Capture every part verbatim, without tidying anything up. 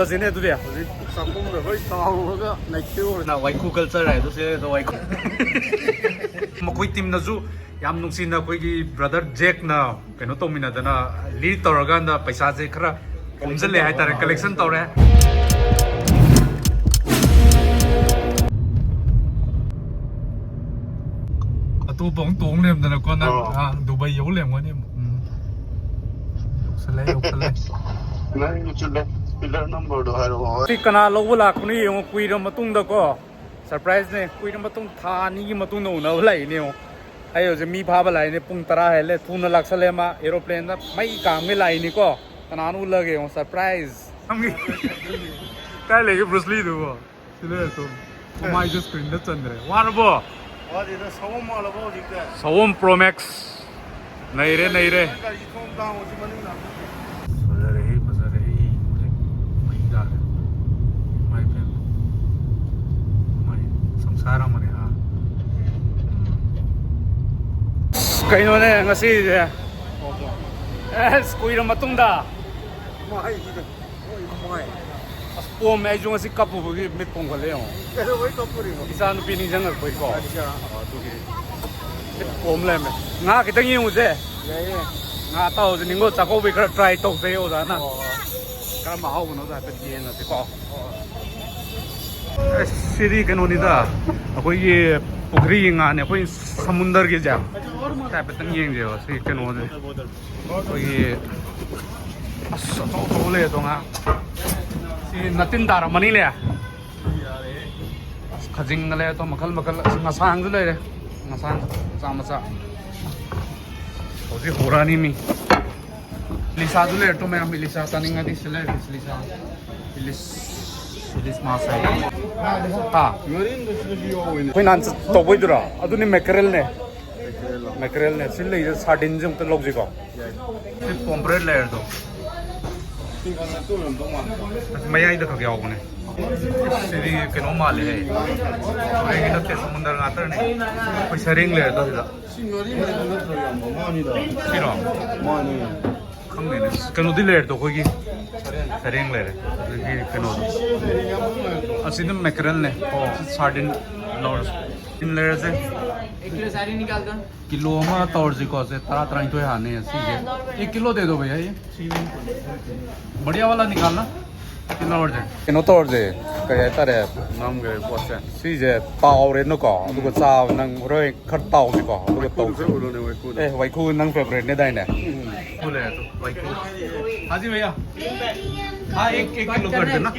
ꯐꯖꯩꯅꯦ ꯑꯗꯨꯗꯤ꯫ ꯍꯧꯖꯤꯛ ꯆꯥꯛꯈꯨꯝꯗ ꯂꯣꯏ ꯇꯥꯎꯔꯒ ꯂꯩꯈꯤꯕ꯫ ꯋꯥꯏꯈꯨ ꯀꯜꯆꯔ ꯍꯥꯏꯗꯣ ꯁꯤ ꯋꯥꯏꯈꯨ꯫ ꯃꯈꯣꯏ ꯇꯤꯝꯅꯁꯨ ꯌꯥꯝ ꯅꯨꯡꯁꯤꯅ ꯑꯩꯈꯣꯏꯒꯤ ꯕ꯭ꯔꯗꯔ ꯖꯦꯛꯅ ꯀꯩꯅꯣ ꯇꯧꯃꯤꯟꯅꯗꯅ ꯂꯤꯗ ꯇꯧꯔꯀꯥꯟꯗ ꯄꯩꯁꯥꯁꯦ ꯈꯔ ꯈꯣꯝꯖꯤꯜꯂꯦ ꯍꯥꯏꯇꯥꯔꯦ, ꯀꯂꯦꯛꯁꯟ ꯇꯧꯔꯦ꯫ ꯑꯇꯣꯞꯄ ꯑꯃꯨꯛ ꯇꯣꯡ ꯂꯩꯔꯝꯗꯅꯀꯣ ꯅꯪ꯫ ꯑꯣ꯫ ꯑꯥ, ꯗꯨꯕꯥꯏ ꯌꯧ ꯂꯩꯔꯝꯒꯅꯤ ꯑꯃꯨꯛ꯫ ꯎꯝ꯫ ꯌꯧꯁꯜꯂꯦ, ꯌꯧꯁꯜꯂꯦ꯫ ꯅꯪꯒꯤꯁꯨ ꯂꯦ-, ꯄꯤꯂꯔ ꯅꯝꯕꯔꯗꯣ ꯍꯥꯏꯔꯛꯑꯣ꯫ ꯁꯤ ꯀꯅꯥ ꯂꯧꯕ ꯂꯥꯛꯄꯅꯣ ꯌꯦꯡꯉꯣ, ꯀꯨꯏꯔ ꯃꯇꯨꯡꯗꯀꯣ꯫ ꯁꯔꯄ꯭ꯔꯥꯏꯖꯅꯦ, ꯀꯨꯏꯔ ꯃꯇꯨꯡ ꯊꯥ ꯑꯅꯤꯒꯤ ꯃꯇꯨꯡꯗ ꯎꯅꯕ ꯂꯥꯛꯏꯅꯦ ꯌꯦꯡꯉꯣ꯫ ꯑꯩ ꯍꯧꯖꯤꯛ ꯃꯤ ꯐꯥꯕ ꯂꯥꯛꯏꯅꯦ, ꯄꯨꯡ ꯇꯔꯥ ꯍꯦꯜꯂꯦ, ꯊꯨꯅ ꯂꯥꯛꯁꯜꯂꯦ ꯃꯥ, ꯑꯦꯔꯣꯄ꯭ꯂꯦꯟꯗ ꯃꯩ ꯀꯥꯝꯒꯩ ꯂꯥꯛꯏꯅꯤꯀꯣ꯫ ꯀꯅꯥꯅꯣ ꯎꯠꯂꯒꯦ ꯌꯦꯡꯉꯣ, ꯁꯔꯄ꯭ꯔꯥꯏꯖ꯫ ꯀꯥꯏ ꯂꯩꯒꯦ ꯕ꯭ꯔꯨꯁꯂꯤꯗꯨꯕꯣ? ꯁꯤ ꯂꯩꯔꯦ ꯇꯨ꯫ ꯃꯃꯥꯏꯁꯦ ꯁ꯭ꯀ꯭ꯔꯤꯟꯗ ꯆꯟꯗ꯭ꯔꯦ꯫ ꯋꯥꯔꯕꯣ? ꯋꯥꯗꯦꯗ, ꯁꯑꯣꯝ ꯃꯥꯜꯂꯕꯣ ꯍꯧꯖꯤꯛꯇꯤ? ꯁꯑꯣꯝ ꯄ꯭ꯔꯣ ꯃꯦꯛꯁ꯫ ꯅꯩꯔꯦ, ꯅꯩꯔꯦ꯫ ꯒꯥꯔꯤ ꯊꯣꯡ ꯇꯥꯡꯕꯁꯤ ꯃꯅꯤꯡ ꯂꯥꯛꯄ꯫ ꯐꯖꯔꯦꯍꯦ, ꯐꯖꯔꯦꯍꯦ꯫ ꯍꯧꯖꯤꯛ ꯃꯩ ꯇꯥꯔꯦ꯫ ꯃꯥꯏ ꯐꯦꯟ꯫ ꯃꯥꯏ ꯁꯪꯁꯥꯔ ꯑꯃꯅꯦ, ꯍꯥ? ꯀꯩꯅꯣꯅꯦ ꯉꯁꯤꯁꯦ꯫ ꯑꯦꯁ, ꯀꯨꯏꯔ ꯃꯇꯨꯡꯗ꯫ ꯃꯥꯏꯁꯤꯗ꯫ ꯑꯁ, ꯄꯣꯝꯃꯦ꯫ ꯑꯩꯁꯨ ꯉꯁꯤ ꯀꯞꯄꯨꯕꯒꯤ ꯃꯤꯠ ꯄꯣꯝꯈꯠꯂꯦ ꯌꯦꯡꯉꯣ꯫ ꯀꯩꯗꯧꯕꯩ ꯀꯞꯄꯨꯔꯤꯅꯣ? ꯏꯆꯥ ꯅꯨꯄꯤ ꯅꯤꯡꯁꯤꯡꯉꯛꯄꯩꯀꯣ꯫ ꯑꯠꯆꯥ꯫ ꯑꯗꯨꯒꯤ ꯃꯤꯠ ꯄꯣꯝ ꯂꯩꯔꯝꯃꯦ꯫ ꯉꯥ ꯈꯤꯇꯪ ꯌꯦꯡꯉꯨꯁꯦ꯫ ꯌꯥꯏꯌꯦ꯫ ꯉꯥ ꯑꯇꯥꯎꯕꯁꯦ ꯅꯤꯡꯉꯣ ꯆꯥꯛꯀꯧꯕꯩ ꯈꯔ ꯇ꯭ꯔꯥꯏ ꯇꯧꯁꯦ ꯑꯣꯖꯥꯅ꯫ ꯑꯣ꯫ ꯀꯔꯝꯕ ꯑꯍꯥꯎꯕꯅꯣꯗꯣ ꯍꯥꯏꯐꯦꯠ ꯌꯦꯡꯉꯁꯤꯀꯣ꯫ ꯑꯁ, ꯁꯤꯗꯤ ꯀꯩꯅꯣꯅꯤꯗ, ꯑꯩꯈꯣꯏꯒꯤ ꯄꯨꯈ꯭ꯔꯤꯒꯤ ꯉꯥꯅꯦ, ꯑꯩꯈꯣꯏ ꯁꯃꯨꯟꯗꯔꯒꯤꯁꯦ꯫ ꯁꯤ ꯍꯥꯏꯐꯦꯠꯇꯪ ꯌꯦꯡꯁꯦꯕ, ꯁꯤ ꯀꯩꯅꯣꯁꯦ꯫ ꯑꯩꯈꯣꯏꯒꯤ ꯑꯁ, ꯑꯆꯧ ꯑꯆꯧꯕ ꯂꯩ ꯑꯗꯣ ꯉꯥ꯫ ꯁꯤ ꯅꯠꯇꯤꯟ ꯇꯥꯔꯝꯃꯅꯤꯅꯦ꯫ ꯑꯁ, ꯈꯖꯤꯡꯒ ꯂꯩ ꯑꯗꯣ ꯃꯈꯜ ꯃꯈꯜ꯫ ꯑꯁ, ꯉꯁꯥꯡꯁꯨ ꯂꯩꯔꯦ꯫ ꯉꯁꯥꯡ ꯃꯆꯥ ꯃꯆꯥ꯫ ꯍꯧꯖꯤꯛ ꯍꯧꯔꯛꯑꯅꯤ ꯃꯤ꯫ ꯂꯤꯁꯥꯁꯨ ꯂꯩꯔꯦ ꯇꯣ ꯃꯌꯥꯝ꯫ ꯂꯤꯁꯥ ꯆꯥꯅꯤꯡꯉꯗꯤ ꯁꯤ ꯂꯩꯔꯦ꯫ ꯂꯤꯁꯥ꯫ ꯏꯂꯤꯁ꯫ ꯏꯂꯤꯁ ꯃꯥꯁ ꯍꯥꯏ꯫ ꯍꯥ? ꯑꯩꯈꯣꯏ ꯅꯍꯥꯟ ꯆꯠ-, ꯇꯧꯕꯩꯗꯨꯔꯣ? ꯑꯗꯨꯅꯤ ꯃꯦꯀꯔꯦꯜꯅꯦ꯫ ꯃꯦꯀꯔꯦꯜꯅꯦ꯫ ꯁꯤ ꯂꯩꯁꯦ ꯁꯥꯔꯗꯤꯟꯁꯦ ꯑꯃꯨꯛꯇ ꯂꯧꯁꯤꯀꯣ꯫ ꯁꯤ ꯄꯣꯝꯄ꯭ꯔꯦꯠ ꯂꯩꯔꯗꯣ꯫ ꯑꯁ, ꯃꯌꯥꯏꯗ ꯈꯛ ꯌꯥꯎꯕꯅꯦ꯫ ꯁꯤꯗꯤ ꯀꯩꯅꯣ ꯃꯥꯜꯂꯦꯍꯦ꯫ ꯇꯨꯔꯦꯟꯒꯤ ꯅꯠꯇꯦ, ꯁꯃꯨꯟꯗꯔ ꯉꯥꯛꯇꯅꯦ꯫ ꯑꯩꯈꯣꯏ ꯁꯔꯦꯡ ꯂꯩꯔꯗꯣ ꯁꯤꯗ꯫ ꯁꯤ ꯉꯥꯔꯤ ꯃꯅꯝ ꯅꯠꯇ꯭ꯔꯣ ꯌꯥꯝꯕ? ꯃꯥꯅꯤꯗ꯫ ꯁꯤꯔꯣ? ꯃꯥꯅꯦ꯫ ꯈꯪꯗꯦꯅꯦ꯫ ꯀꯩꯅꯣꯗꯤ ꯂꯩꯔꯗꯣ ꯑꯩꯈꯣꯏꯒꯤ꯫ ꯁꯔꯦꯡ꯫ ꯁꯔꯦꯡ ꯂꯩꯔꯦ꯫ ꯑꯗꯒꯤ ꯀꯩꯅꯣꯗꯣ꯫ ꯑꯁꯤꯅ ꯃꯦꯀꯔꯦꯜꯅꯦ꯫ ꯑꯣ꯫ ꯁꯥꯔꯗꯤꯟ ꯂꯧꯔꯁꯤ꯫ ꯇꯤꯟ ꯂꯩꯔꯁꯦ꯫ एक किलो सारी निकाल दो। ꯀꯤꯂꯣ ꯑꯃ ꯇꯧꯔꯁꯤꯀꯣ꯫ ꯁꯦ ꯇꯔꯥ ꯇꯔꯥꯅꯤꯊꯣꯏ ꯍꯥꯟꯅꯦ ꯁꯤꯁꯦ꯫ एक किलो दे दो भैया ये। बढ़िया वाला निकालना। ꯀꯩꯅꯣ ꯇꯧꯔꯁꯦ꯫ ꯀꯩꯅꯣ ꯇꯧꯔꯁꯦ꯫ ꯀꯩ ꯍꯥꯏꯇꯥꯔꯦ? ꯅꯝꯈ꯭ꯔꯦ ꯄꯣꯠꯁꯦ꯫ ꯁꯤꯁꯦ ꯇꯥꯎꯔꯦꯅꯀꯣ꯫ ꯑꯗꯨꯒ ꯆꯥꯕ ꯅꯪ ꯍꯣꯔꯦꯟ ꯈꯔ ꯇꯥꯎꯁꯤꯀꯣ꯫ ꯑꯗꯨꯒ ꯇꯧꯁꯤ꯫ ꯈꯔ ꯎꯔꯣꯅꯦ, ꯋꯥꯏꯈꯨꯗꯣ꯫ ꯑꯦ, ꯋꯥꯏꯈꯨ ꯅꯪ ꯐꯦꯕꯔꯦꯠꯅꯦꯗꯥꯏꯅꯦ? ꯎꯝ꯫ ꯋꯥꯏꯈꯨ ꯂꯩꯔꯦ ꯑꯗꯣ꯫ ꯋꯥꯏꯈꯨ꯫ ꯍꯥꯖꯤ ꯚꯩꯌꯥ꯫ हाँ, एक, एक किलो कर देना।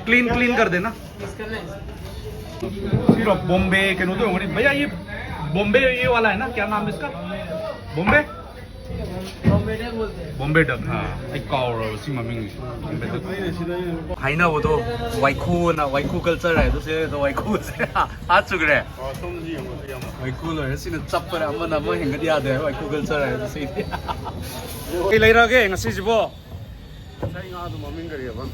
क्लीन क्लीन कर देना। ꯁꯤꯔꯣ ꯕꯣꯝꯕꯦ ꯀꯩꯅꯣꯗꯣ ꯑꯣꯏꯔꯝꯒꯅꯤ ꯚꯩꯌꯥ꯫ ये बॉम्बे ये वाला है ना, क्या नाम है इसका? बॉम्बे? बॉम्बे डक। हाँ, ꯑꯩ ꯀꯥꯎꯔꯕ ꯁꯤ ꯃꯃꯤꯡꯁꯦ꯫ ꯕꯣꯝꯕꯦ ꯗꯛ꯫ ꯍꯥꯏꯅꯕꯗꯣ ꯋꯥꯏꯈꯨꯅ, ꯋꯥꯏꯈꯨ ꯀꯜꯆꯔ ꯍꯥꯏꯗꯣ ꯁꯦ꯫ ꯑꯗꯣ ꯋꯥꯏꯈꯨꯁꯦ ꯍꯥꯠꯆꯨꯈ꯭ꯔꯦ꯫ ꯋꯥꯏꯈꯨ ꯂꯣꯏꯔꯦ꯫ ꯁꯤꯅ ꯆꯞꯄꯔꯦ꯫ ꯑꯃꯅ ꯑꯃ ꯍꯦꯟꯒꯠ ꯌꯥꯗꯦ꯫ ꯋꯥꯏꯈꯨ ꯀꯜꯆꯔ ꯍꯥꯏꯗꯣ ꯁꯤꯗꯤ꯫ ꯀꯩ ꯂꯩꯔꯒꯦ ꯉꯁꯤꯁꯤꯕꯣ? ꯉꯁꯥꯏ ꯉꯥꯗꯣ ꯃꯃꯤꯡ ꯀꯔꯤꯑꯕ?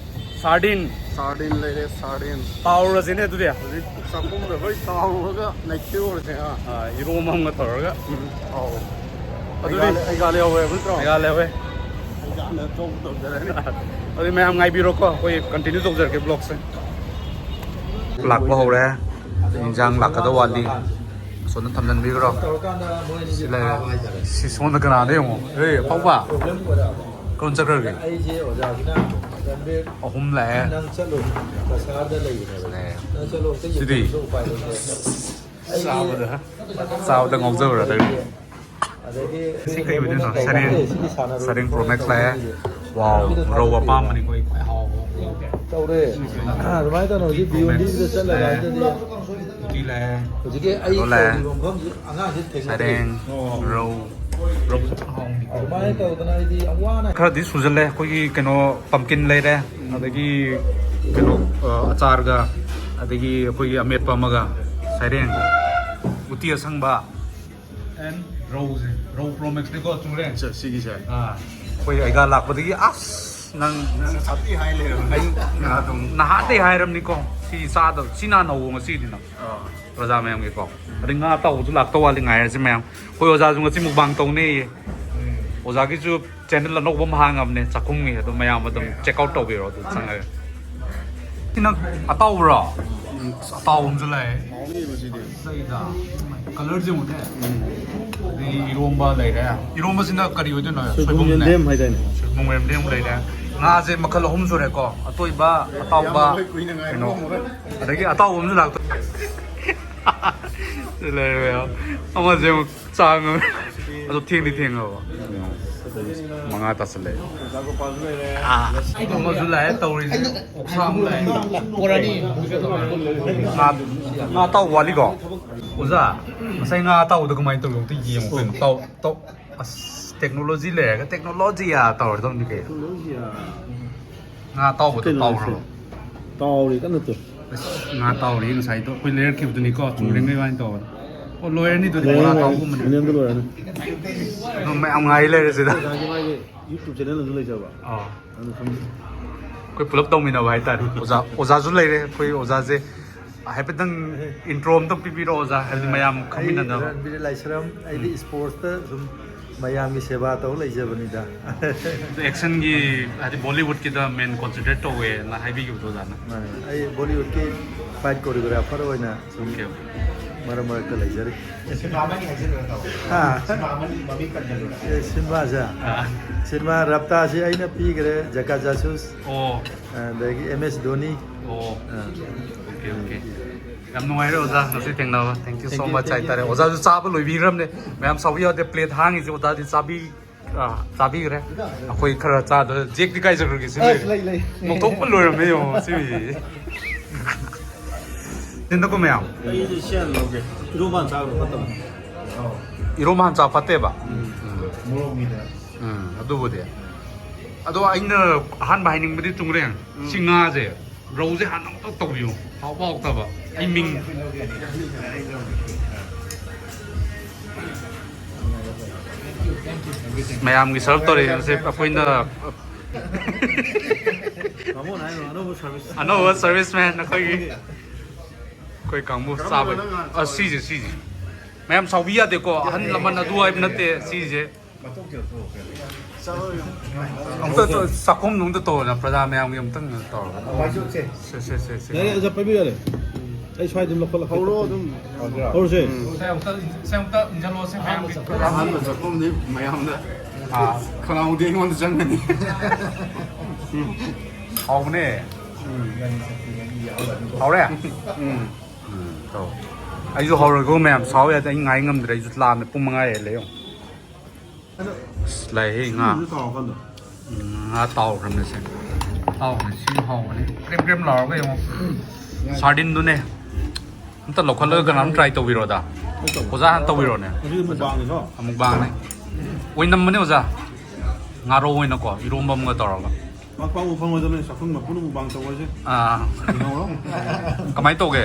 ꯁꯥꯔꯗꯤꯟ꯫ ꯁꯥꯔꯗꯤꯟ ꯂꯩꯔꯦ, ꯁꯥꯔꯗꯤꯟ꯫ ꯇꯥꯎꯔꯁꯤꯅꯦ ꯑꯗꯨꯗꯤ꯫ ꯍꯧꯖꯤꯛ ꯆꯥꯛꯈꯨꯝꯗ ꯂꯣꯏ ꯇꯥꯎꯔꯒ ꯅꯩꯊꯦꯛꯎꯔꯁꯦ, ꯍꯥ? ꯑꯥ, ꯏꯔꯣꯝ ꯑꯃꯒ ꯇꯧꯔꯒ꯫ ꯎꯝ, ꯑꯥꯎ꯫ ꯑꯗꯨꯗꯤ ꯑꯩꯒꯥ ꯂꯩ-, ꯑꯩꯒꯥ ꯂꯩꯍꯧꯋꯦꯕ ꯅꯠꯇ꯭ꯔꯣ? ꯑꯩꯒꯥ ꯂꯩꯍꯧꯋꯦ꯫ ꯑꯩꯒꯥꯅ ꯆꯧ ꯇꯧꯖꯔꯅꯤ꯫ ꯑꯗꯨꯗꯤ ꯃꯌꯥꯝ ꯉꯥꯏꯕꯤꯔꯣꯀꯣ, ꯑꯩꯈꯣꯏ continue ꯇꯧꯖꯔꯛꯀꯦ vlogꯁꯦ꯫ ꯂꯥꯛꯄ ꯍꯧꯔꯦ꯫ ꯏꯟꯖꯥꯡ ꯂꯥꯛꯀꯗꯧ ꯋꯥꯠꯂꯤ꯫ ꯑꯁꯣꯝꯗ ꯊꯝꯖꯟꯕꯤꯈ꯭ꯔꯣ꯫ ꯁꯤ ꯂꯩꯔꯦ꯫ ꯁꯤ ꯁꯣꯝꯗ ꯀꯅꯥꯅꯣ ꯌꯦꯡꯉꯣ꯫ ꯑꯦ, ꯑꯐꯥꯎꯕ꯫ ꯀꯔꯣꯝ ꯆꯠꯈ꯭ꯔꯒꯦ? ꯑꯩꯁꯦ ꯑꯣꯖꯥꯁꯤꯅ ꯔꯟꯕꯤꯔ, ꯑꯍꯨꯝ ꯂꯥꯛꯑꯦ꯫ ꯅꯪ ꯆꯠꯂꯣ, ꯀꯁꯥꯔꯗ ꯂꯩꯕꯅꯦꯕ꯫ ꯂꯩꯔꯦ꯫ ꯅꯪ ꯆꯠꯂꯣ, ꯑꯝꯇ ꯁꯤꯗꯤ ꯌꯦꯡꯊꯣꯛꯄꯁꯨ ꯎꯄꯥꯏ ꯂꯩꯇꯦ꯫ ꯑꯩꯒꯤ ꯆꯥꯕꯗ, ꯆꯥꯕꯗ ꯉꯥꯎꯖꯕ꯭ꯔꯥ ꯅꯪ? ꯑꯗꯒꯤ ꯁꯤ ꯀꯩ ꯑꯣꯏꯗꯣꯏꯅꯣ? ꯁꯔꯦꯡ, ꯁꯤꯗꯤ ꯁꯥꯟꯅꯔꯣꯏ꯫ ꯁꯔꯦꯡ Pro Max ꯂꯥꯛꯑꯦ꯫ ꯋꯥꯎ, ꯔꯧ ꯑꯄꯥꯝꯕꯅꯤꯀꯣ ꯑꯩ ꯈ꯭ꯋꯥꯏ ꯍꯥꯎꯕ꯫ ꯇꯧꯔꯦ꯫ ꯑꯗꯨꯃꯥꯏꯅ ꯇꯧꯅ ꯍꯧꯖꯤꯛ Pro Max ꯕꯤꯌꯣꯟꯗꯤꯗ ꯆꯠꯂꯒ ꯂꯥꯛꯑꯦ꯫ ꯍꯥꯏꯗꯗꯤ ꯎꯇꯤ ꯂꯥꯛꯑꯦ꯫ ꯍꯧꯖꯤꯛꯀꯤ ꯑꯩ ꯀꯩꯅꯣ ꯂꯥꯛꯑꯦ꯫ ꯇꯧꯔꯤꯕ ꯃꯐꯝꯁꯤ ꯑꯉꯥꯡꯁꯤ ꯊꯦꯡꯅꯗ꯭ꯔꯤ꯫ ꯁꯔꯦꯡ, ꯔꯧ, ꯔꯧ ꯐꯖꯅ ꯍꯥꯎꯕꯅꯤꯀꯣ꯫ ꯑꯗꯨꯃꯥꯏꯅ ꯇꯧꯗꯅ ꯑꯩꯗꯤ ꯌꯥꯝ ꯋꯥꯅ ꯈꯔꯗꯤ ꯁꯨꯖꯜꯂꯦ꯫ ꯑꯩꯈꯣꯏꯒꯤ ꯀꯩꯅꯣ pumpkin ꯂꯩꯔꯦ, ꯑꯗꯒꯤ ꯀꯩꯅꯣ, ꯑ, ꯑꯆꯥꯔꯒ, ꯑꯗꯒꯤ ꯑꯩꯈꯣꯏꯒꯤ ꯑꯃꯦꯠꯄ ꯑꯃꯒ, ꯁꯔꯦꯡ, ꯎꯇꯤ ꯑꯁꯪꯕ, and ꯔꯧꯁꯦ, ꯔꯧ Pro Maxꯅꯤꯀꯣ, ꯆꯨꯔꯦ꯫ ꯁꯦ, ꯁꯤꯒꯤꯁꯦ꯫ ꯑꯥ, ꯑꯩꯈꯣꯏ ꯑꯩꯒꯥ ꯂꯥꯛꯄꯗꯒꯤ ꯑꯁ ꯅꯪ ꯅꯪ ꯉꯁꯥꯏꯗꯒꯤ ꯍꯥꯏ ꯂꯩꯔꯕꯅꯦ꯫ ꯑꯩ ꯉꯥꯗꯣ ꯅꯍꯥꯟꯗꯩ ꯍꯥꯏꯔꯕꯅꯤꯀꯣ, ꯁꯤ ꯆꯥꯗꯕ, ꯁꯤ ꯅꯍꯥꯟ ꯅꯧꯕ ꯉꯁꯤꯗꯤ ꯅꯪ꯫ ꯑꯥ꯫ ꯄ꯭ꯔꯖꯥ ꯃꯌꯥꯝꯒꯤꯀꯣ꯫ ꯑꯗꯩ ꯉꯥ ꯑꯇꯥꯎꯕꯁꯨ ꯂꯥꯛꯇꯧ ꯋꯥꯠꯂꯤ, ꯉꯥꯏꯔꯁꯤ ꯃꯌꯥꯝ꯫ ꯑꯩꯈꯣꯏ ꯑꯣꯖꯥꯁꯨ ꯉꯁꯤ mukbang ꯇꯧꯅꯦꯌꯦ꯫ ꯑꯣꯖꯥꯒꯤꯁꯨ ꯆꯦꯅꯦꯜ ꯑꯅꯧꯕ ꯑꯃ ꯍꯥꯡꯉꯕꯅꯦ, ꯆꯥꯛꯈꯨꯝꯒꯤ, ꯑꯗꯨꯝ ꯃꯌꯥꯝ ꯑꯗꯨꯝ ꯆꯦꯛ ꯑꯥꯎꯠ ꯇꯧꯕꯤꯔꯣ ꯑꯗꯨ ꯆꯪꯉꯒ꯫ ꯁꯤ ꯅꯪ ꯑꯇꯥꯎꯕ꯭ꯔꯣ? ꯑꯁ, ꯑꯇꯥꯎꯕ ꯑꯃꯁꯨ ꯂꯥꯛꯑꯦ꯫ ꯁꯤꯗ ꯀꯂꯔꯁꯦ ꯌꯦꯡꯉꯨꯅꯦ꯫ ꯑꯗꯒꯤ ꯏꯔꯣꯝꯕ ꯂꯩꯔꯦ꯫ ꯏꯔꯣꯝꯕꯁꯤꯅ ꯀꯔꯤ ꯑꯣꯏꯗꯣꯏꯅꯣ? ꯁꯣꯏꯕꯨꯝ ꯁꯣꯏꯕꯨꯝꯅꯦ꯫ ꯌꯦꯟꯗꯦꯝ ꯍꯥꯏꯗꯥꯏꯅꯦ? ꯁꯣꯏꯕꯨꯝ ꯌꯦꯟꯗꯦꯝ ꯂꯩꯔꯦ꯫ ꯉꯥꯁꯦ ꯃꯈꯜ ꯑꯍꯨꯝ ꯁꯨꯔꯦꯀꯣ, ꯑꯇꯣꯏꯕ, ꯑꯇꯥꯎꯕ, ꯀꯩꯅꯣ, ꯑꯗꯒꯤ ꯑꯇꯥꯎꯕ ꯑꯃꯁꯨ ꯂꯥꯛꯇꯣꯏ꯫ ꯁꯤ ꯂꯩꯔꯦ ꯃꯌꯥꯝ꯫ ꯑꯃꯁꯦ ꯑꯃꯨꯛ ꯆꯥꯡ ꯑꯃ꯫ ꯑꯗꯣ ꯊꯦꯡꯗꯤ ꯊꯦꯡꯉꯕ꯫ ꯃꯉꯥ ꯇꯥꯁꯜꯂꯛꯑꯦ꯫ ꯑꯥ, ꯑꯃꯁꯨ ꯂꯥꯛꯑꯦ ꯇꯧꯔꯤꯁꯦ꯫ ꯑꯣꯛꯁꯥ ꯑꯃ ꯂꯥꯛꯑꯦ꯫ ꯉꯥ, ꯉꯥ ꯑꯇꯥꯎꯕ ꯋꯥꯠꯂꯤꯀꯣ? ꯑꯣꯖꯥ, ꯉꯁꯥꯏ ꯉꯥ ꯑꯇꯥꯎꯕꯗꯣ ꯀꯃꯥꯏꯅ ꯇꯧꯒꯦ? ꯑꯝꯇ ꯌꯦꯡꯉꯨ ꯀꯩꯅꯣ꯫ ꯇꯥꯎ-, ꯇꯥꯎ-, ꯑꯁ, ꯇꯦꯛꯅꯣꯂꯣꯖꯤ ꯂꯩꯔꯒ ꯇꯦꯛꯅꯣꯂꯣꯖꯤ ꯇꯧꯔꯗꯧꯅꯤ ꯀꯩꯅꯣ꯫ ꯉꯥ ꯑꯇꯥꯎꯕꯗꯣ ꯀꯩꯅꯣ ꯇꯥꯎꯈ꯭ꯔꯣ꯫ ꯇꯥꯎꯔꯤ ꯀꯟꯅ ꯇꯨ꯫ ꯑꯁ, ꯉꯥ ꯇꯥꯎꯔꯤ ꯉꯁꯥꯏꯗꯣ꯫ ꯑꯩꯈꯣꯏ ꯂꯩꯔꯛꯈꯤꯕꯗꯨꯅꯤꯀꯣ, ꯆꯨꯔꯦꯡꯒꯩ ꯋꯥꯏꯅ ꯇꯧꯕꯗꯣ꯫ ꯑꯣ, ꯂꯣꯏꯔꯅꯤ ꯑꯗꯨꯗꯤ ꯂꯣꯏꯔꯅꯤ, ꯉꯥ ꯂꯣꯏꯔꯅꯤ꯫ ꯇꯥꯎꯕꯒꯨꯝꯕꯅꯤ꯫ ꯃꯤꯅꯝꯗ ꯂꯣꯏꯔꯅꯤ꯫ ꯑꯗꯨꯝ ꯃꯌꯥꯝ ꯉꯥꯏ ꯂꯩꯔꯦ ꯁꯤꯗ꯫ ꯑꯣꯖꯥꯒꯤ ꯃꯥꯒꯤ YouTube ꯆꯦꯅꯦꯜ ꯑꯃꯁꯨ ꯂꯩꯖꯕ꯫ ꯑꯥ꯫ ꯑꯗꯨ ꯈꯪꯗꯦ꯫ ꯑꯩꯈꯣꯏ ꯄꯨꯂꯞ ꯇꯧꯃꯤꯟꯅꯕ ꯍꯥꯏꯇꯥꯔꯦ꯫ ꯑꯣꯖꯥ, ꯑꯣꯖꯥꯁꯨ ꯂꯩꯔꯦ ꯑꯩꯈꯣꯏ ꯑꯣꯖꯥꯁꯦ꯫ ꯍꯥꯏꯐꯦꯠꯇꯪ ꯏꯟꯇ꯭ꯔꯣ ꯑꯝꯇꯪ ꯄꯤꯕꯤꯔꯛꯑꯣ ꯑꯣꯖꯥ, ꯍꯥꯏꯕꯗꯤ ꯃꯌꯥꯝ ꯑꯩ ꯈꯪꯃꯤꯟꯅꯅꯕ꯫ ꯔꯟꯕꯤꯔ ꯂꯥꯏꯁ꯭ꯔꯝ, ꯑꯩꯗꯤ ꯎꯝ꯫ ꯏꯁꯄꯣꯔꯠꯁꯇ ꯁꯨꯝ ꯃꯌꯥꯝꯒꯤ ꯁꯦꯕꯥ ꯇꯧ ꯂꯩꯖꯕꯅꯤꯗ꯫ ꯑꯦꯛꯁꯟꯒꯤ, ꯍꯥꯏꯗꯤ ꯕꯣꯂꯤꯋꯨꯗꯀꯤꯗ ꯃꯦꯟ ꯀꯣꯟꯁꯦꯟꯇ꯭ꯔꯦꯠ ꯇꯧꯋꯦꯅ ꯍꯥꯏꯕꯤꯈꯤꯕꯗꯣ ꯑꯣꯖꯥꯅ꯫ ꯃꯥꯅꯦ, ꯑꯩ ꯕꯣꯂꯤꯋꯨꯗꯀꯤ ꯐꯥꯏꯠ ꯀꯣꯔꯤꯌꯣꯒ꯭ꯔꯥꯐꯔ ꯑꯣꯏꯅ ꯁꯨꯝ ꯑꯣꯀꯦ, ꯑꯣꯀꯦ꯫ ꯃꯔꯛ ꯃꯔꯛꯇ ꯂꯩꯖꯔꯤ꯫ ꯁꯤꯟꯃꯥ ꯑꯃꯅꯤ ꯍꯥꯏꯖꯤꯜꯂꯨꯔ ꯇꯧ꯫ ꯍꯥ? ꯁꯤꯟꯃꯥ ꯑꯃꯅꯤ ꯃꯃꯤꯡ ꯄꯟꯖꯜꯂꯨꯔ꯫ ꯑꯦ, ꯁꯤꯟꯃꯥꯁꯦ? ꯑꯥ꯫ ꯁꯤꯟꯃꯥ ꯔꯞꯇꯥꯁꯤ ꯑꯩꯅ ꯄꯤꯈ꯭ꯔꯦ, ꯖꯀꯥ ꯖꯥꯁꯨꯁ, ꯑꯣ꯫ ꯑꯗꯒꯤ ꯑꯦꯝ ꯑꯦꯁ ꯙꯣꯅꯤ꯫ ꯑꯣ꯫ ꯑꯥ꯫ Okay, okay. ꯌꯥꯝ ꯅꯨꯡꯉꯥꯏꯔꯦ ꯑꯣꯖꯥ ꯉꯁꯤ ꯊꯦꯡꯅꯕ꯫ Thank you so much ꯍꯥꯏꯇꯥꯔꯦ꯫ ꯑꯣꯖꯥꯁꯨ ꯆꯥꯕ ꯂꯣꯏꯕꯤꯈ꯭ꯔꯕꯅꯦ꯫ ꯃꯌꯥꯝ ꯁꯥꯎꯕ ꯌꯥꯗꯦ, ꯄ꯭ꯂꯦꯠ ꯍꯥꯡꯉꯤꯁꯦ ꯑꯣꯖꯥꯗꯤ ꯆꯥꯕꯤ-, ꯑꯥ, ꯆꯥꯕꯤꯈ꯭ꯔꯦ꯫ ꯑꯩꯈꯣꯏ ꯈꯔ ꯆꯥꯗ ꯖꯦꯛꯇꯤ ꯀꯥꯏ ꯆꯠꯈ꯭ꯔꯒꯦ ꯁꯤ ꯑꯁ, ꯂꯩꯔꯦ꯫ ꯂꯩ, ꯂꯩ꯫ ꯃꯧꯊꯣꯛꯄ ꯂꯣꯏꯔꯝꯃꯦ ꯌꯦꯡꯉꯣ ꯁꯤ ꯃꯤꯁꯦ꯫ ꯇꯤꯟꯗꯀꯣ ꯃꯌꯥꯝ꯫ ꯑꯩꯗꯤ ꯁꯤ ꯍꯥꯟꯅ ꯂꯧꯒꯦ꯫ ꯏꯔꯣꯝꯕ ꯍꯥꯟꯅ ꯆꯥꯕ ꯐꯠꯇꯕꯅꯤ꯫ ꯏꯔꯣꯝꯕ ꯍꯥꯟꯅ ꯆꯥ ꯐꯠꯇꯦꯕ? ꯎꯝ, ꯑꯗꯨꯕꯨꯗꯤ꯫ ꯑꯗꯣ ꯑꯩꯅ ꯑꯍꯥꯟꯕ ꯍꯥꯏꯅꯤꯡꯕꯗꯤ ꯆꯨꯡꯒ꯭ꯔꯦꯡ꯫ ꯎꯝ꯫ ꯁꯤ ꯉꯥꯁꯦ, ꯔꯧꯁꯦ ꯍꯥꯟꯅ ꯑꯃꯨꯛꯇ ꯇꯧꯕꯤꯌꯨ꯫ ꯍꯥꯎꯕ ꯍꯥꯎꯇꯕ꯫ ꯑꯩ ꯃꯤꯡ꯫ ꯃꯌꯥꯝꯒꯤ ꯁꯔꯞ ꯇꯧꯔꯤꯕꯁꯦ ꯑꯩꯈꯣꯏꯅ ꯕꯥꯃꯣꯟ ꯍꯥꯏꯅꯣ, ꯑꯅꯧꯕ ꯁꯔꯚꯤꯁ꯫ ꯑꯅꯧꯕ ꯁꯔꯚꯤꯁꯃꯦꯟ ꯑꯩꯈꯣꯏꯒꯤ꯫ ꯑꯩꯈꯣꯏ ꯀꯥꯡꯕꯨ ꯆꯥꯕꯩ꯫ ꯑ, ꯁꯤꯁꯦ, ꯁꯤꯁꯦ꯫ ꯃꯌꯥꯝ ꯁꯥꯎꯕꯤ ꯌꯥꯗꯦꯀꯣ꯫ ꯑꯍꯜ ꯂꯃꯟ ꯑꯗꯨ ꯍꯥꯏꯕ ꯅꯠꯇꯦ ꯁꯤꯁꯦ꯫ ꯑꯝꯇ ꯇꯧ-, ꯆꯥꯛꯈꯨꯝꯗꯣ ꯑꯝꯇ ꯇꯧꯔꯣꯅ, ꯄ꯭ꯔꯖꯥ ꯃꯌꯥꯝꯒꯤ ꯑꯝꯇꯪ ꯇꯧꯔꯣ꯫ ꯁꯦ, ꯁꯦ, ꯁꯦ, ꯁꯦ꯫ ꯌꯥꯔꯦ, ꯑꯣꯖꯥ, ꯄꯥꯏꯕꯤꯌꯨ, ꯌꯥꯔꯦ꯫ ꯑꯩ ꯁ꯭ꯋꯥꯏꯗ ꯑꯗꯨꯝ ꯂꯧꯈꯠꯂꯛꯀꯦ꯫ ꯍꯧꯔꯣ ꯑꯗꯨꯝ꯫ ꯍꯧꯔꯁꯦ꯫ ꯁꯦ, ꯑꯝꯇ, ꯁꯦ, ꯑꯝꯇ ꯏꯟꯖꯜꯂꯣ, ꯁꯦ, ꯃꯌꯥꯝꯒꯤ ꯄ꯭ꯔꯖꯥ꯫ ꯑꯍꯥꯟꯕ ꯆꯥꯛꯈꯨꯝꯗꯤ ꯃꯌꯥꯝꯗ ꯑꯥ꯫ ꯈꯅꯥꯎꯗꯤ ꯑꯩꯉꯣꯟꯗ ꯆꯪꯒꯅꯤ꯫ ꯍꯥꯎꯕꯅꯦ꯫ ꯍꯥꯎꯔꯦ? ꯎꯝ꯫ ꯎꯝ, ꯇꯧ꯫ ꯑꯩꯁꯨ ꯍꯧꯔꯒ ꯃꯌꯥꯝ ꯁꯥꯎ ꯌꯥꯗꯦ, ꯑꯩ ꯉꯥꯏ ꯉꯝꯗ꯭ꯔꯦ, ꯑꯩꯁꯨ ꯂꯥꯝꯃꯦ, ꯄꯨꯡ ꯃꯉꯥ ꯍꯦꯜꯂꯦ ꯌꯦꯡꯉꯣ꯫ ꯑꯁ, ꯂꯥꯛꯑꯦꯍꯦ, ꯉꯥ꯫ ꯎꯝ, ꯉꯥ ꯇꯥꯎꯈ꯭ꯔꯕꯅꯦ ꯁꯦ꯫ ꯇꯥꯎꯈ꯭ꯔꯦ, ꯁꯤ ꯍꯥꯎꯕꯅꯦ꯫ ꯀ꯭ꯔꯦꯝ ꯀ꯭ꯔꯦꯝ ꯂꯥꯎꯔꯒ ꯌꯦꯡꯉꯣ꯫ ꯁꯥꯔꯗꯤꯟꯗꯨꯅꯦ꯫ ꯑꯝꯇ ꯂꯧꯈꯠꯂꯒ ꯀꯅꯥꯝ try ꯇꯧꯕꯤꯔꯣꯗ꯫ ꯑꯣꯖꯥ ꯍꯥꯟꯅ ꯇꯧꯕꯤꯔꯣꯅꯦ꯫ ꯑꯗꯨꯗꯤ mukbangꯅꯤꯀꯣ? Mukbangꯅꯦ꯫ ꯑꯣꯏꯅꯝꯕꯅꯦ ꯑꯣꯖꯥ꯫ ꯉꯥꯔꯧ ꯑꯣꯏꯅꯀꯣ, ꯏꯔꯣꯝꯕ ꯑꯃꯒ ꯇꯧꯔꯒ꯫ ꯃꯥ ꯄꯥꯛꯄ ꯐꯪꯉꯣꯏꯗꯕꯅꯤ, ꯆꯥꯛꯈꯨꯝ ꯃꯄꯨꯅ mukbang ꯇꯧꯕ ꯍꯥꯏꯁꯦ꯫ ꯑꯥ꯫ ꯀꯩꯅꯣ? ꯀꯃꯥꯏꯅ ꯇꯧꯒꯦ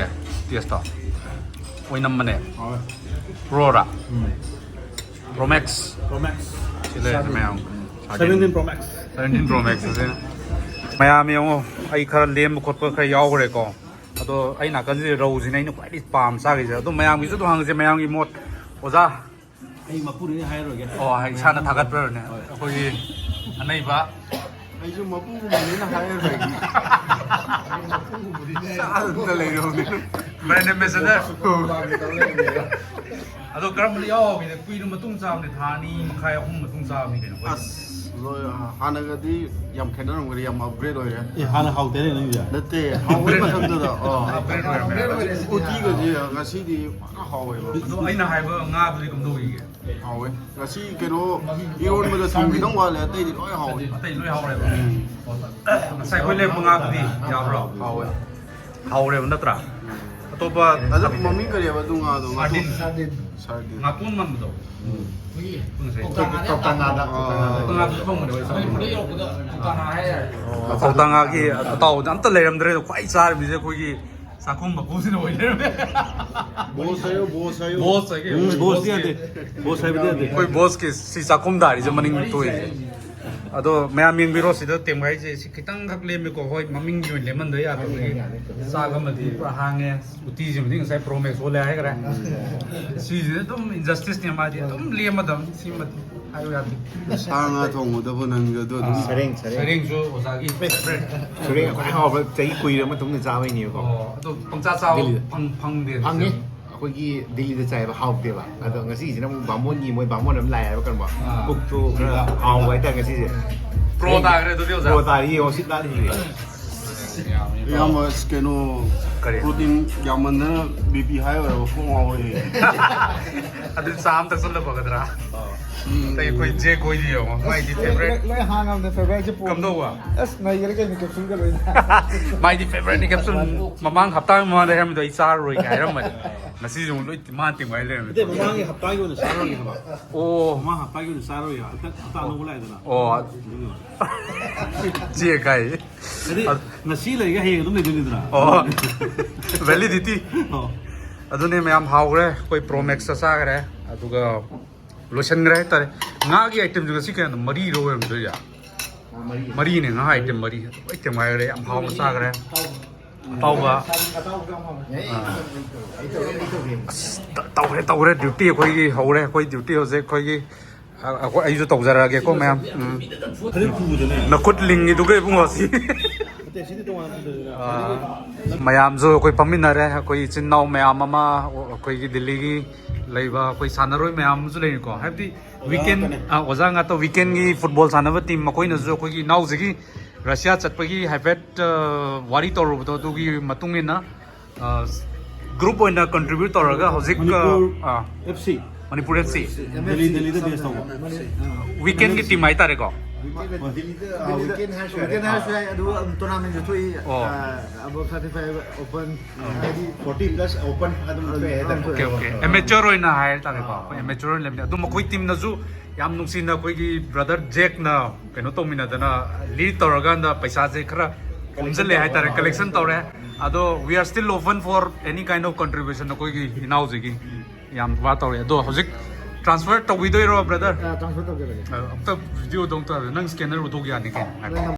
tasteꯇꯣ? ꯑꯣꯏꯅꯝꯕꯅꯦ꯫ ꯍꯥꯎꯋꯦ꯫ Proꯔꯥ? ꯎꯝ꯫ Pro Max꯫ Pro Max꯫ ꯁꯤ ꯂꯩꯔꯦ ꯃꯌꯥꯝ꯫ Seventeen Pro Max꯫ Seventeen Pro Max ꯑꯁꯦ꯫ ꯃꯌꯥꯝ ꯌꯦꯡꯉꯣ, ꯑꯩ ꯈꯔ ꯂꯦꯝꯕ ꯈꯣꯠꯄ ꯈꯔ ꯌꯥꯎꯈ꯭ꯔꯦꯀꯣ꯫ ꯑꯗꯣ ꯑꯩ ꯅꯥꯀꯟꯁꯤꯗ ꯔꯧꯁꯤꯅ ꯑꯩꯅ ꯈ꯭ꯋꯥꯏꯗꯒꯤ ꯄꯥꯝ ꯆꯥꯈꯤꯁꯦ꯫ ꯑꯗꯣ ꯃꯌꯥꯝꯒꯤꯁꯨ ꯑꯗꯨꯝ ꯍꯪꯉꯁꯦ, ꯃꯌꯥꯝꯒꯤ ꯃꯣꯠ꯫ ꯑꯣꯖꯥ꯫ ꯑꯩ ꯃꯄꯨꯅꯤꯅ ꯍꯥꯏꯔꯣꯏꯒꯦ꯫ ꯑꯣ, ꯏꯁꯥꯅ ꯊꯥꯒꯠꯄ꯭ꯔꯅꯦ? ꯍꯣꯏ꯫ ꯑꯩꯈꯣꯏꯒꯤ ꯑꯅꯩꯕ꯫ ꯑꯩꯁꯨ ꯃꯄꯨꯒꯨꯝꯕꯅꯤꯅ ꯍꯥꯏꯔꯔꯣꯏꯒꯦ꯫ ꯆꯥꯗꯅ ꯂꯩꯔꯕꯅꯤꯅ꯫ Brand ambassador꯫ ꯑꯗꯣ ꯀꯔꯝꯕꯅ ꯏꯍꯥꯎ ꯍꯥꯎꯒꯦ? ꯀꯨꯏꯔ ꯃꯇꯨꯡ ꯆꯥꯕꯅꯦ, ꯊꯥ ꯑꯅꯤ ꯃꯈꯥꯏ, ꯑꯍꯨꯝ ꯃꯇꯨꯡ ꯆꯥꯕꯅꯤ ꯀꯩꯅꯣ ꯑꯩꯈꯣꯏ꯫ ꯑꯁ, ꯂꯣꯏ, ꯍꯥꯟꯅꯒꯗꯤ ꯌꯥꯝ ꯈꯦꯠꯅꯔꯝꯒꯅꯤ, ꯌꯥꯝ upgrade ꯑꯣꯏꯔꯦ꯫ ꯑꯦ, ꯍꯥꯟꯅ ꯍꯥꯎꯇꯦꯅꯦ ꯅꯪꯒꯤꯁꯦ? ꯅꯠꯇꯦ, ꯍꯥꯎꯕꯩ ꯃꯊꯛꯇꯨꯗ, ꯑꯣ꯫ Upgrade ꯑꯣꯏꯔꯝꯃꯦ꯫ ꯎꯇꯤꯒꯁꯦ ꯉꯁꯤꯗꯤ ꯐꯖꯅ ꯍꯥꯎꯋꯦꯕ꯫ ꯑꯗꯣ ꯑꯩꯅ ꯍꯥꯏꯕ ꯉꯥꯗꯨꯗꯤ ꯀꯝꯗꯧꯔꯤꯒꯦ? ꯍꯥꯎꯋꯦ꯫ ꯉꯁꯤ ꯀꯩꯅꯣ, ꯏꯔꯣꯟꯕꯗ ꯊꯨꯝ ꯈꯤꯇꯪ ꯋꯥꯠꯂꯦ, ꯑꯇꯩꯗꯤ ꯂꯣꯏ ꯍꯥꯎꯋꯦ꯫ ꯑꯇꯩ ꯂꯣꯏ ꯍꯥꯎꯔꯦꯕ? ꯎꯝ꯫ ꯉꯁꯥꯏ ꯑꯩꯈꯣꯏ ꯂꯩꯔꯛꯄ ꯉꯥꯗꯨꯗꯤ ꯌꯥꯕ꯭ꯔꯣ? ꯍꯥꯎꯋꯦ꯫ ꯍꯥꯎꯔꯦꯕ ꯅꯠꯇ꯭ꯔꯥ? ꯑꯇꯣꯞꯄ ꯑꯗꯨ ꯃꯃꯤꯡ ꯀꯔꯤꯕ ꯑꯗꯨ ꯉꯥꯗꯣ? ꯉꯥꯇꯣꯟ꯫ Sardine꯫ Sardine꯫ ꯉꯥꯇꯣꯟ ꯃꯥꯟꯕꯗꯣ꯫ ꯎꯝ꯫ ꯑꯩꯈꯣꯏ ꯉꯁꯥꯏ ꯀꯧꯇꯥ ꯉꯥꯗ꯫ ꯀꯧꯇꯥ ꯉꯥꯗ꯫ ꯀꯧꯇꯥ ꯉꯥꯗꯁꯨ ꯐꯪꯕꯅꯦꯕ꯫ ꯑꯩꯈꯣꯏ ꯌꯧꯔꯛꯄꯗ ꯀꯧꯇꯥ ꯉꯥ ꯍꯥꯏꯔꯦ꯫ ꯀꯧꯇꯥ ꯉꯥꯒꯤ ꯑꯇꯥꯎꯕꯗꯤ ꯑꯝꯇ ꯂꯩꯔꯝꯗ꯭ꯔꯦ꯫ ꯈ꯭ꯋꯥꯏ ꯆꯥꯔꯤꯕꯁꯦ ꯑꯩꯈꯣꯏꯒꯤ ꯆꯥꯛꯈꯨꯝ ꯃꯄꯨꯁꯤꯅ ꯑꯣꯏ ꯂꯩꯔꯝꯃꯦ꯫ Boss ꯍꯥꯏꯌꯣ, boss ꯍꯥꯏꯌꯣ꯫ Boss ꯍꯥꯏꯒꯦ꯫ ꯎꯝ, bossꯇꯤ ꯌꯥꯗꯦ꯫ Boss ꯍꯥꯏꯕꯗꯤ ꯌꯥꯗꯦ꯫ ꯑꯩꯈꯣꯏ bossꯀꯤ ꯁꯤ ꯆꯥꯛꯈꯨꯝ ꯗꯥꯔꯤꯁꯦ ꯃꯅꯤꯡ ꯊꯣꯛꯏꯁꯦ꯫ ꯑꯗꯣ ꯃꯌꯥꯝ ꯌꯦꯡꯕꯤꯔꯣ, ꯁꯤꯗ ꯇꯦꯡꯕꯥꯏꯁꯦ ꯁꯤ ꯈꯤꯇꯪꯈꯛ ꯂꯦꯝꯃꯤꯀꯣ꯫ ꯍꯣꯏ, ꯃꯃꯤꯡꯒꯤ ꯑꯣꯏꯅ ꯂꯦꯝꯍꯟꯗ ꯌꯥꯗꯕꯒꯤ ꯆꯥꯛ ꯑꯃꯗꯤ ꯄꯨꯔꯥ ꯍꯥꯡꯉꯦ꯫ ꯎꯇꯤꯁꯤꯃꯗꯤ ꯉꯁꯥꯏ Pro Max ꯑꯣꯜꯂꯦ ꯍꯥꯏꯈ꯭ꯔꯦ꯫ ꯁꯤꯁꯤꯅ ꯑꯗꯨꯝ injusticeꯅꯦ, ꯃꯥꯗꯤ ꯑꯗꯨꯝ ꯂꯦꯝꯃꯗꯕꯅꯤ ꯁꯤꯃꯗꯤ꯫ ꯁꯥ ꯉꯥ ꯊꯣꯡꯕꯗꯕꯨ ꯅꯪꯁꯨ ꯑꯗꯨ ꯑꯗꯨꯝ ꯁꯔꯦꯡ, ꯁꯔꯦꯡ꯫ ꯁꯔꯦꯡꯁꯨ ꯑꯣꯖꯥꯒꯤ ꯐꯦꯕꯔꯦꯠ꯫ ꯁꯔꯦꯡ ꯈ꯭ꯋꯥꯏ ꯍꯥꯎꯕ, ꯆꯍꯤ ꯀꯨꯏꯔ ꯃꯇꯨꯡꯗ ꯆꯥꯕꯩꯅꯦꯕꯀꯣ꯫ ꯑꯣ, ꯑꯗꯣ ꯄꯪꯆꯥ ꯆꯥꯕ ꯗꯦꯜꯂꯤꯗ꯫ ꯐꯪ-, ꯐꯪꯗꯦ꯫ ꯐꯪꯉꯦ꯫ ꯑꯩꯈꯣꯏꯒꯤ ꯗꯦꯜꯂꯤꯗ ꯆꯥꯏꯕ ꯍꯥꯎꯇꯦꯕ꯫ ꯑꯗꯣ ꯉꯁꯤꯁꯤꯅ ꯑꯃꯨꯛ ꯕꯥꯃꯣꯟꯒꯤ, ꯃꯣꯏ ꯕꯥꯃꯣꯟ ꯑꯃ ꯂꯥꯛꯑꯦ ꯍꯥꯏꯕ ꯀꯩꯅꯣ꯫ ꯑꯥ꯫ ꯀꯨꯛꯇꯣ ꯈꯔ ꯍꯥꯎꯕ ꯍꯥꯏꯇꯥꯔꯦ ꯉꯁꯤꯁꯦ꯫ ꯄ꯭ꯔꯣ ꯇꯥꯈ꯭ꯔꯦ ꯑꯗꯨꯗꯤ ꯑꯣꯖꯥ꯫ ꯄ꯭ꯔꯣ ꯇꯥꯔꯦ, ꯌꯦꯡꯉꯣ, ꯁꯤꯠ ꯅꯥꯜꯂꯤ꯫ ꯏꯌꯥꯝꯕ, ꯑꯁ, ꯀꯩꯅꯣ, ꯀꯔꯤ? ꯄ꯭ꯔꯣꯇꯤꯟ ꯌꯥꯝꯃꯟꯗꯅ ꯕꯤ ꯄꯤ ꯍꯥꯏ ꯑꯣꯏꯔꯕ ꯀꯣꯛ ꯉꯥꯎꯔꯦ꯫ ꯑꯗꯨ ꯆꯥ ꯑꯃ ꯊꯛꯆꯜꯂ ꯐꯒꯗ꯭ꯔꯥ? ꯑꯇꯩ ꯑꯩꯈꯣꯏ ꯖꯦꯛ ꯍꯣꯏꯗꯤ ꯌꯦꯡꯉꯣ, ꯃꯥꯏꯗꯤ ꯐꯦꯕꯔꯦꯠ꯫ ꯂꯣꯏ ꯍꯥꯡꯉꯕꯅꯦ ꯐꯦꯕꯔꯦꯠꯁꯦ ꯄꯣ-, ꯀꯝꯗꯧꯕ? ꯑꯁ, ꯅꯩꯒꯔꯦ ꯀꯩꯅꯣ, ꯀꯦꯞꯁꯨꯜꯒ ꯂꯣꯏꯅ꯫ ꯃꯥꯏꯗꯤ ꯐꯦꯕꯔꯦꯠꯅꯤ, ꯀꯦꯞꯁꯨꯜ꯫ ꯃꯃꯥꯡ ꯍꯞꯇꯥ ꯃꯃꯥꯡꯗ ꯍꯥꯏꯔꯝꯕꯗꯣ ꯑꯩ ꯆꯥꯔꯔꯣꯏ ꯀꯥꯏ ꯍꯥꯏꯔꯝꯕꯅꯦ꯫ ꯉꯁꯤꯁꯨ ꯑꯃꯨꯛ ꯂꯣꯏ ꯃꯥ ꯇꯤꯡꯉꯥꯏ ꯂꯩꯔꯝꯃꯦ꯫ ꯅꯠꯇꯦ, ꯃꯃꯥꯡꯒꯤ ꯍꯞꯇꯥꯒꯤ ꯑꯣꯏꯅ ꯆꯥꯔꯔꯣꯏ ꯍꯥꯏꯕ꯫ ꯑꯣ꯫ ꯃꯃꯥꯡ ꯍꯞꯇꯥꯒꯤ ꯑꯣꯏꯅ ꯆꯥꯔꯔꯣꯏ꯫ ꯍꯟꯗꯛ ꯍꯞꯇꯥ ꯑꯅꯧꯕ ꯂꯥꯛꯑꯦꯗꯅ꯫ ꯑꯣ꯫ ꯑꯗꯨꯒꯤ ꯑꯣꯏꯅ꯫ ꯆꯦ ꯀꯥꯏ꯫ ꯍꯥꯏꯗꯤ, ꯑ-, ꯉꯁꯤ ꯂꯩꯔꯒ ꯍꯌꯦꯡ ꯑꯗꯨꯝ ꯂꯩꯗꯣꯏꯅꯤꯗꯅ꯫ ꯑꯣ꯫ ꯚꯦꯂꯤꯗꯤꯇꯤ꯫ ꯑꯣ꯫ ꯑꯗꯨꯅꯦ ꯃꯌꯥꯝ, ꯍꯥꯎꯈ꯭ꯔꯦ꯫ ꯑꯩꯈꯣꯏ ꯄ꯭ꯔꯣ ꯃꯦꯛꯁꯇ ꯆꯥꯈ꯭ꯔꯦ꯫ ꯑꯗꯨꯒ ꯂꯣꯏꯁꯤꯟꯈ꯭ꯔꯦ ꯍꯥꯏꯇꯥꯔꯦ꯫ ꯉꯥꯒꯤ ꯑꯥꯏꯇꯦꯝꯁꯨ ꯉꯁꯤ ꯀꯌꯥꯅꯣ? ꯃꯔꯤꯔꯣ ꯑꯣꯏꯔꯝꯗꯣꯏꯁꯦ? ꯃꯔꯤꯅꯦ, ꯉꯥ ꯑꯥꯏꯇꯦꯝ ꯃꯔꯤ꯫ ꯂꯣꯏ ꯇꯦꯡꯉꯥꯏꯈ꯭ꯔꯦ꯫ ꯌꯥꯝ ꯍꯥꯎꯅ ꯆꯥꯈ꯭ꯔꯦ꯫ ꯑꯇꯥꯎꯕ꯫ ꯑꯥ꯫ ꯑꯁ, ꯇ-, ꯇꯧꯔꯦ, ꯇꯧꯔꯦ꯫ ꯗ꯭ꯌꯨꯇꯤ ꯑꯩꯈꯣꯏꯒꯤ ꯍꯧꯔꯦ꯫ ꯑꯩꯈꯣꯏ ꯗ꯭ꯌꯨꯇꯤ ꯍꯧꯖꯤꯛ ꯑꯩꯈꯣꯏꯒꯤ, ꯑ-, ꯑꯩꯈꯣꯏ, ꯑꯩꯁꯨ ꯇꯧꯖꯔꯛꯑꯒꯦꯀꯣ ꯃꯌꯥꯝ꯫ ꯎꯝ꯫ ꯅꯈꯨꯠ ꯂꯤꯡꯉꯤꯗꯨꯒ ꯏꯕꯨꯡꯉꯣ ꯁꯤ꯫ ꯅꯠꯇꯦ, ꯁꯤꯗꯤ ꯇꯣꯉꯥꯟꯅ ꯊꯝꯗꯣꯏꯅꯤꯅ꯫ ꯑꯥ꯫ ꯃꯌꯥꯝꯁꯨ ꯑꯩꯈꯣꯏ ꯐꯝꯃꯤꯟꯅꯔꯦ꯫ ꯑꯩꯈꯣꯏ ꯏꯆꯤꯟ ꯏꯅꯥꯎ ꯃꯌꯥꯝ ꯑꯃ, ꯑꯩꯈꯣꯏꯒꯤ ꯗꯤꯜꯂꯤꯒꯤ ꯂꯩꯕ ꯑꯩꯈꯣꯏ ꯁꯥꯟꯅꯔꯣꯏ ꯃꯌꯥꯝ ꯑꯃꯁꯨ ꯂꯩꯔꯤꯀꯣ꯫ ꯍꯥꯏꯕꯗꯤ ꯋꯤꯀꯦꯟ, ꯑꯣꯖꯥ ꯉꯥꯛꯇꯅꯦ꯫ ꯑ, ꯑꯣꯖꯥ ꯉꯥꯛꯇ ꯋꯤꯀꯦꯟꯒꯤ ꯐꯨꯠꯕꯣꯜ ꯁꯥꯟꯅꯕ ꯇꯤꯝ ꯃꯈꯣꯏꯅꯁꯨ ꯑꯩꯈꯣꯏꯒꯤ ꯏꯅꯥꯎꯁꯤꯒꯤ ꯔꯁꯤꯌꯥ ꯆꯠꯄꯒꯤ ꯍꯥꯏꯐꯦꯠ, ꯑ, ꯋꯥꯔꯤ ꯇꯧꯔꯨꯕꯗꯣ, ꯑꯗꯨꯒꯤ ꯃꯇꯨꯡ ꯏꯟꯅ, ꯑ, ꯒ꯭ꯔꯨꯞ ꯑꯣꯏꯅ ꯀꯟꯇ꯭ꯔꯤꯕ꯭ꯌꯨꯠ ꯇꯧꯔꯒ ꯍꯧꯖꯤꯛ, ꯑ, ꯃꯅꯤꯄꯨꯔ ꯑꯥ, F C. Manipur F C. Delhi, ꯗꯦꯜꯂꯤꯗ ꯕꯦꯁ ꯇꯧꯕ꯫ ꯋꯤꯀꯦꯟꯒꯤ ꯇꯤꯝ ꯍꯥꯏꯇꯥꯔꯦꯀꯣ꯫ ꯋꯤꯀꯦꯟ, ꯋꯤꯀꯦꯟ ꯍꯥꯏꯔꯁꯨ ꯌꯥꯏ꯫ ꯋꯤꯀꯦꯟ ꯍꯥꯏꯔꯁꯨ ꯌꯥꯏ, ꯑꯗꯨꯒ ꯇꯣꯔꯅꯥꯃꯦꯟꯁꯨ ꯊꯣꯛꯏ, ꯑꯣ꯫ ꯑ, ꯑꯕꯞ ꯊꯥꯔꯇꯤ ꯐꯥꯏꯚ ꯑꯣꯄꯟ, ꯑꯣ꯫ ꯍꯥꯏꯗꯤ ꯐꯣꯔꯇꯤ ꯄ꯭ꯂꯁ ꯑꯣꯄꯟ ꯑꯗꯨꯝ ꯊꯣꯛꯑꯦ ꯍꯥꯏꯇꯥꯔꯦ꯫ Okay, okay. ꯑꯦꯃꯦꯆꯔ ꯑꯣꯏꯅ ꯍꯥꯏ ꯇꯥꯔꯦꯀꯣ꯫ ꯑꯩꯈꯣꯏ ꯑꯦꯃꯦꯆꯔ ꯑꯣꯏꯅ ꯂꯩꯕꯅꯦ꯫ ꯑꯗꯨꯝ ꯑꯩꯈꯣꯏ ꯇꯤꯝꯅꯁꯨ ꯌꯥꯝ ꯅꯨꯡꯁꯤꯅ ꯑꯩꯈꯣꯏꯒꯤ ꯕ꯭ꯔꯗꯔ ꯖꯦꯛꯅ ꯀꯩꯅꯣ ꯇꯧꯃꯤꯟꯅꯗꯅ ꯂꯤꯗ ꯇꯧꯔꯀꯥꯟꯗ ꯄꯩꯁꯥꯁꯦ ꯈꯔ ꯈꯣꯝꯖꯤꯜꯂꯦ ꯍꯥꯏꯇꯥꯔꯦ, ꯀꯂꯦꯛꯁꯟ ꯇꯧꯔꯦ꯫ ꯑꯗꯣ we are still open for any kind of contribution ꯑꯩꯈꯣꯏꯒꯤ ꯏꯅꯥꯎꯁꯤꯒꯤ꯫ ꯌꯥꯝ ꯋꯥ ꯇꯧꯔꯦ꯫ ꯑꯗꯣ ꯍꯧꯖꯤꯛ ꯇ꯭ꯔꯥꯟꯁꯐꯔ ꯇꯧꯕꯤꯗꯣꯏꯔꯣ, ꯕ꯭ꯔꯗꯔ? ꯑ, ꯇ꯭ꯔꯥꯟꯁꯐꯔ ꯇꯧꯖꯔꯒꯦ꯫ ꯑ, ꯑꯝꯇ ꯚꯤꯗꯤꯑꯣꯗꯣ ꯑꯝꯇ ꯅꯪ ꯁ꯭ꯀꯦꯅꯔ ꯎꯠꯊꯣꯛ ꯌꯥꯅꯤ ꯀꯩꯅꯣ? ꯍꯥꯏ꯫